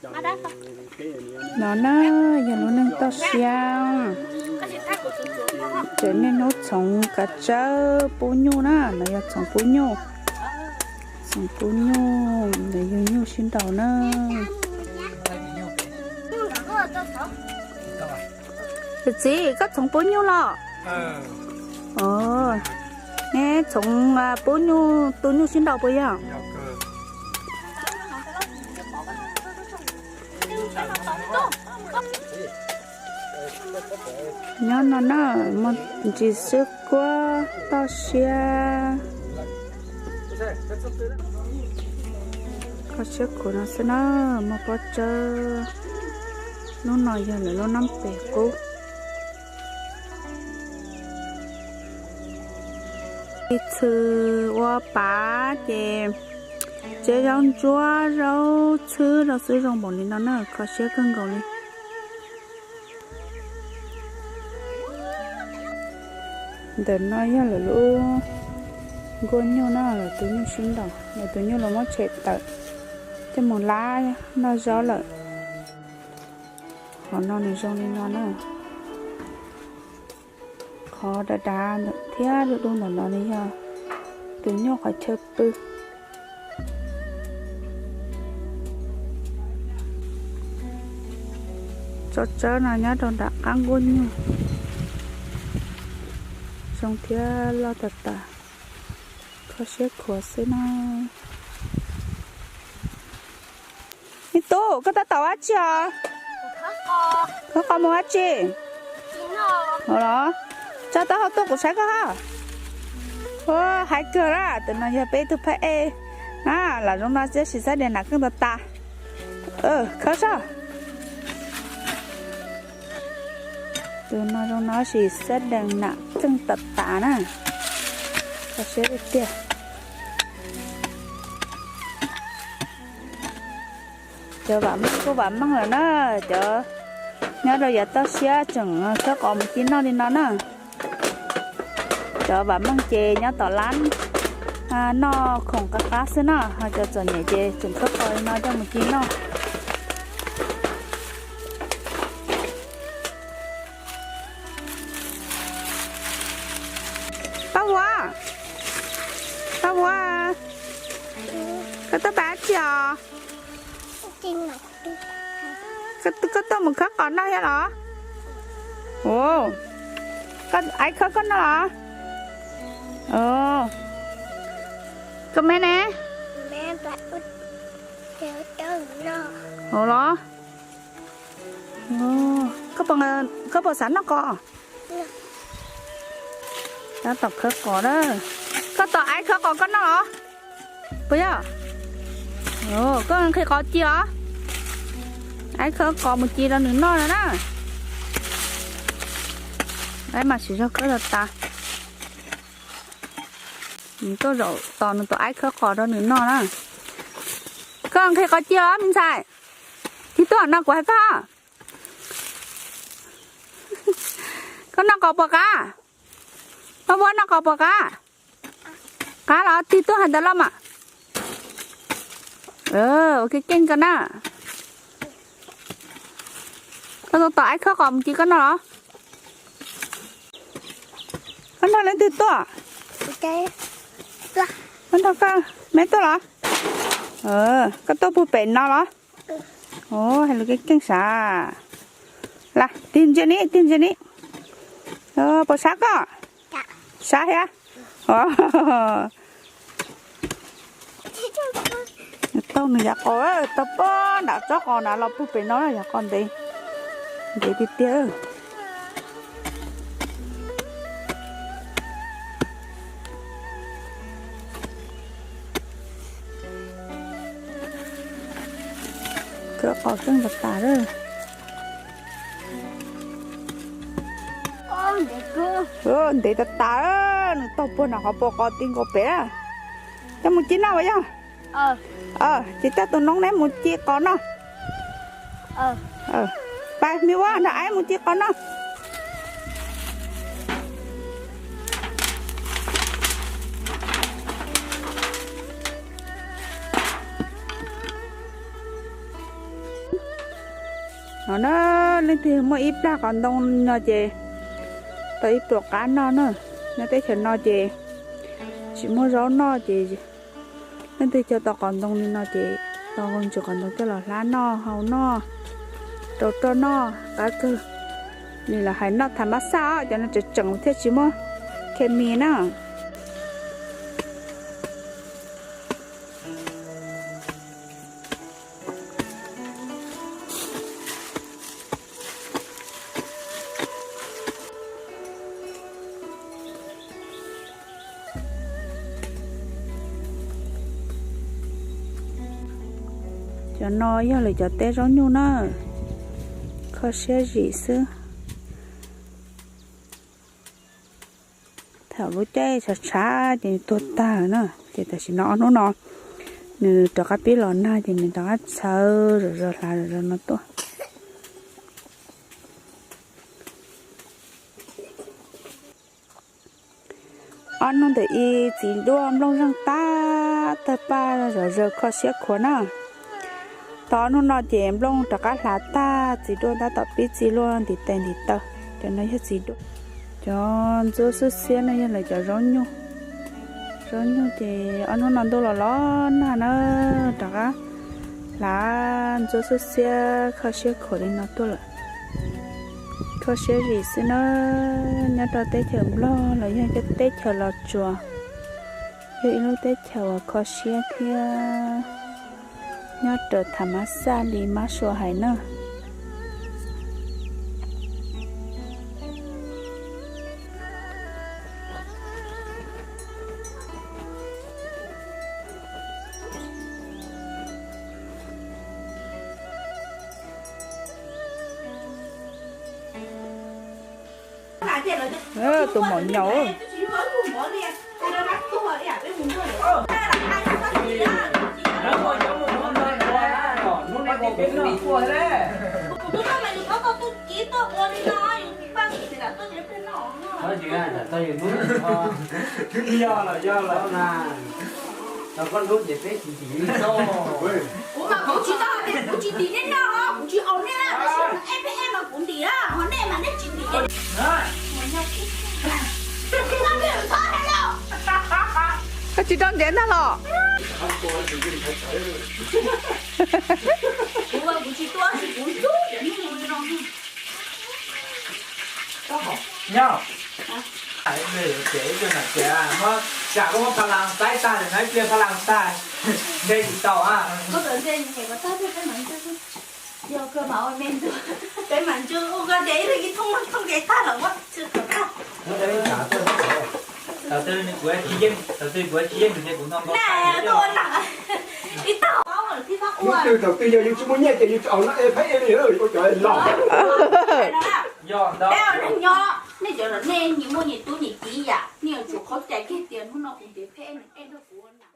No na yog lub neej toj siab, tseem niaj hnub txhoov kav tsawb pub nyuj na, no yog txhoov pub nyuj, txhoov pub nyuj, nws yug nyuj sib nraus na. Txiv, txiv, koj txhoov pub nyuj los? Neb txhoov pub nyuj tu nyuj sib nraus puas yog? Nyob no na, muaj ntsis xwb kuab toj siab, kho siab khuav no xwb na, muaj pob tsawb. Lub no yog lawv lub noob pes qub. Ib txhw ua pav ces tsev zaub ntsuab zaub txhwb rau xwb zoo npaum li no na, kho siab kawg nkaus li. Ntawm no yog lawv lub nkuaj nyuj na, lawv tus nyuj sib nraus, lawv tus nyuj los muab tshem tawm coj mus lab noj zaub lawm. Qhov no nws zoo li no na. Qhov dav dav thiab du du ntawm no nws yog tus nyuj qhov chaw pw. Tsob tsawb no nyob rau nram qab nkuaj nyuj, zoo thiab loj tas tas, kho siab khuav xwb na. Me tub, koj tab tom ua dab tsi os? Khawb qos mus ua dab tsi? Ua los, tso taub hau tuaj kuv saib koj ha. Ua, hais kawg lawm, tus no yog peb tug phab ej na, lam zoo no tab sis xab dees nam keej tas tas. Khawb soj. Tus no zoo no sis xab dees nam keej tas tas na. Kho siab tiag tiag. Cov vam meej kuj vam meej lawm na, cov nyob rau yav toj siab tseem khawb qos mus ci noj li no na. Cov vam meej ces nyob tom lab noj khoom qab qab xwb na, ho cov txom nyem ces tseem khawb qos li no coj mus ci noj. Paj Vuam, Paj Vuam, koj tuaj pab tsi os? Koj tuaj mus khawb qos noj thiab los? Koj aib khawb koj noj los? Koj me ne? Hauv los? Koj puas xav noj qos? Tab tom khawb qos na. Koj tos aib khawb qos koj noj los? Puas yog? Koj nqhis qos ci os. Aib khawb qos mus ci rau nws noj no na. Aib mas siv zog khawb tas tas. Nws tuaj zaum tos nws tus aib khawb qos rau nws noj na. Koj nqhis qos ci os me ntxhais. Tig tuaj no kuv hais koj. Koj noj qos puas qab? Paj Vuam noj qos puas qab? Qab los tig tuaj hais ntawd los mas. Ua keej keej koj na. Koj tos tos aib khawb qos mus ci koj noj los? Koj nrog leej twg tuaj? Koj nrog koj me tuaj los? Koj tuaj puag pem no los? Hais lus keej keej sav. Lam tig ntsia ni, tig ntsia ni. Puas sab koj? Sab thiab. Taug nws yav qos, taug puag nram tsob qos na los puag pem no yav qos ntev, ntev tiag tiag. Khawb qos keej tas tas lawm. Ntev tas tas, nws taug puag nram qhov pos qos ti nkaus pem lawm. Coj mus ci noj puas yog? Ces coj tus noob neb mus ci qos noj. Pais me ua nrog aib mus ci qos noj. No na, leej twg muaj ib plag qos ntoo no ces tau ib pluas qab noj na. Nyob teb chaws no ces tsis muaj zaub noj ces leej twg cog tau qos ntoo li no ces tau ntsis qos ntoo coj los hlab noj hau noj, rau roj noj qab kawg. Nws los hais noj tham mab xaj os, cov no tseem tseem thiaj tsis muaj khes mis na. Cov no yog lawv cov teb zaub nyuj na, kho siab zim xwb. Thaum lub caij tshav tshav ces nws tuag tag na, ces tam sim no ob hnub no nws rov qab pib los nag ces nws rov qab txhawv zom zaws hlav zom zaws no tuaj. Ob hnub ntawm ib txiv duaj nplooj zeeg tag tawg paj zom zaws kho siab khuav na. Tau ob hnub no ces nplooj rov qab hlav tag, txiv duaj tab tom pib txi luaj ntim tes ntim taw. Cov no yog txiv duaj. Cov ntsuab xub xiab no yog lawv cov zaub nyuj. Zaub nyuj ces ob hnub no ntuj los los nag na, rov qab hlav ntsuab xub xiab kho siab khuav li no tuaj lawm. Kho siab zim xwb na, nyob rau teb chaws Nplog los yog cov teb chaws Los Tsuas, yog ib lub teb chaws uas kho siab thiab nyob raws tham mab xaj li mab sua hais na. Tus maum nyaum. Kuv mas kuv tsis tau hais tias kuv tsis tim nej noj, kuv tsis haus nej na, tab sis mas eb peb eb mas kuv ntim na, ho nej mas nej tsis ntim. Koj tsis rau ntiav ntag los? Kuv tsis tua, kuv ntub. Nyob. Hais ib pliag yuav tias ib pliag mam tias, muab tsam koj muab pha las saib tag lawm no, ib pliag pha las tag, nte tsis tau a. Yog kawg mas ua me ntxuag, peb mas ntsuag ua koj tias ib leeg ib thooj, thooj kev tag lawm muab txhwb kom tag. Thaum twg kuv tsis yeej, thaum twg kuv tsis yeej ces kuv nto nkaus. Tuaj ua nam, ib tag paub lawm thiaj paub ua. Hnub twg thaum twg yog yus tsis muaj nyiaj ces yus tsis aus no es pheej ua li ua cov laus. Yog ntawd. Peb ua neeg nyob, nej cov los nej nyias muaj nyias tub nyias kiv yam, nej yuav tsum qhov cai kiag tias hnub no kuv ntiav pheej ua nam.